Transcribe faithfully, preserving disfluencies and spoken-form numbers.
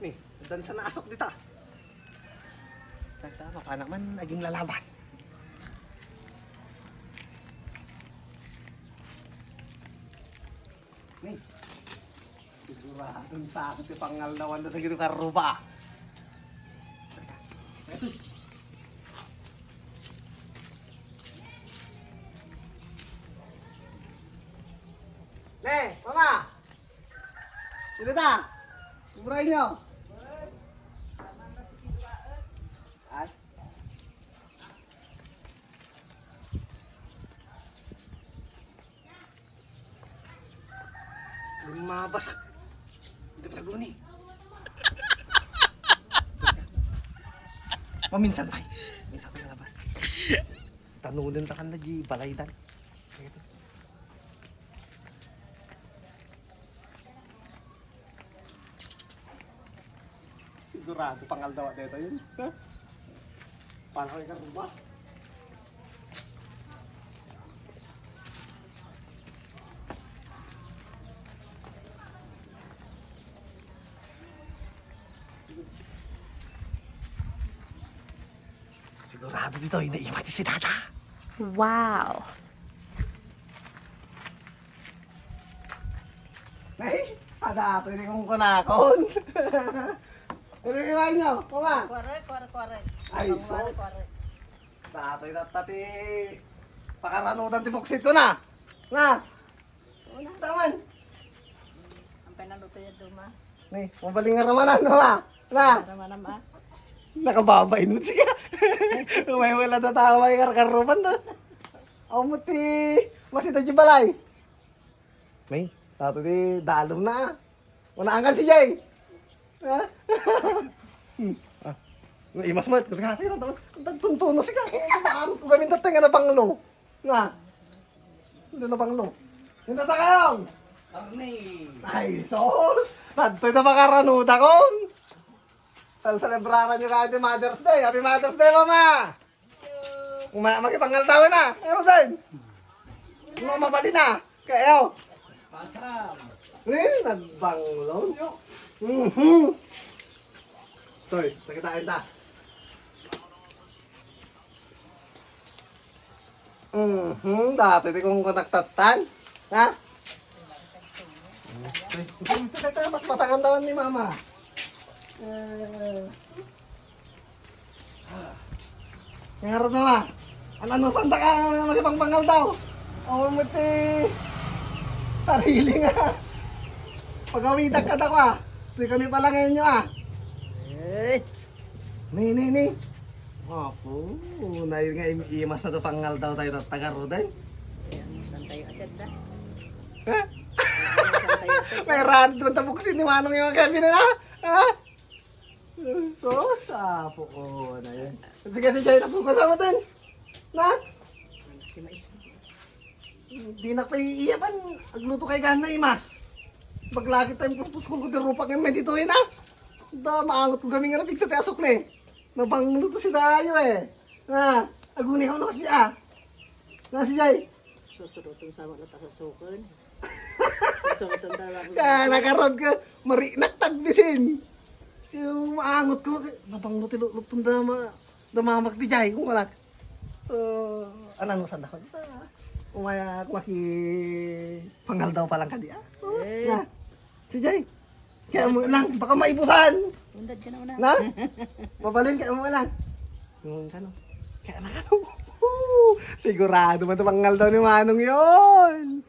Eh, dansa na asok dita. Tama pa naman, naging lalabas. Ni, siguradon sa akin ti pangaldawan na dagiti karruba. Teka, teka. Ne, mama! Sino ta? Sobra inyo. Ay. Mabasak. Hindi pa taguni. Maminsan pa. Minsan pa labas. Tanunan ta kan lagi, balaydan. Ito. Sigurado pangaldaw dayta yun. Ha? Paano kayo karumba? Sigurado ditoy naimas ti sidada. Wow! Ay, ada ato ini kung kunakon. Ano yung iwan nyo? Kuma? Kuwari, kuwari, kuwari. Ay, sus. Kuwari, kuwari. Datoy tatta ti pakaranudan ti buksit ko na. Na? Wala taman. Ang pinaluto yan, Duma. Ni, mabaling nga ramanan, no, ma? Na? Ramanan, ma? Nakababay mo, siya. Umay wala na tao, may karkarupan to. Amo ti, masita di balay. Ni, tato di, dalom na. Wala angkan si Jay. Ha? Hmm. Ah. Naimas mo, kasi nga, tagtuntuno, siya. Ang gamin tatay nga nabanglo. Nga. Hindi na banglo. Hindi na takayong. Karne. Ay, sus! Tanto na makaranuda kong. Tal celebraran nyo kaya ti Mother's Day. Happy Mother's Day, Mama! Uma, makipangaldawan na. Ano din? Ano mabali na? Kayo. Pasam. Eh, nagbanglo nyo. Mhm. Toy, sakitain ta. Mhm, dati ti kung kontaktatan. Ha? Ito, ito, ito, mas matangan daw ni Mama. Eh. Nga raw naman. Ano, saan ka nga mga pangpangal daw? O, muti. Sarili nga. Pagawitan ka daw, ah. Di kami pala ngayon nyo, ah. Eh. Ni, ni, ni. Apo, na yun nga im-, imas na to pangal daw tayo taga Roday. Ayan, saan tayo agad na? Ha? Saan tayo agad? May rad man tapos ni Manong yung kami na, ha? Sus, apo ko na yan. Sige, sige, tapo ko sa matan. Na? Di mais. Di na pa iya pan. Agluto kay gana imas. Paglakit tayong puspos ko ti rupak yung may dito, eh, na? Da, maangot ko gaming nga napigsa ti asok na, eh. Nabanglo to si Dayo, eh. Ah, aguni ko na kasi, ah. Na si Jay. Susurutong sa wala ta sa sukon. Susurutong ta wala. Ka, nakarod ka. Marinak tagbisin. Yung maangot ko, nabanglo ti lutong da ma-, damamak di Jay, kung anak. So, anang masanda ko. Ah, umaya, maki pangal daw pa lang kadi, ah. Eh. Na. Si Jay. Kaya mo lang, baka maibusan. Undad ka na una. Na? Mabalin, kaya mo lang. Yung kano. Kaya na kano. Sigurado man ito pangal daw ni Manong yon.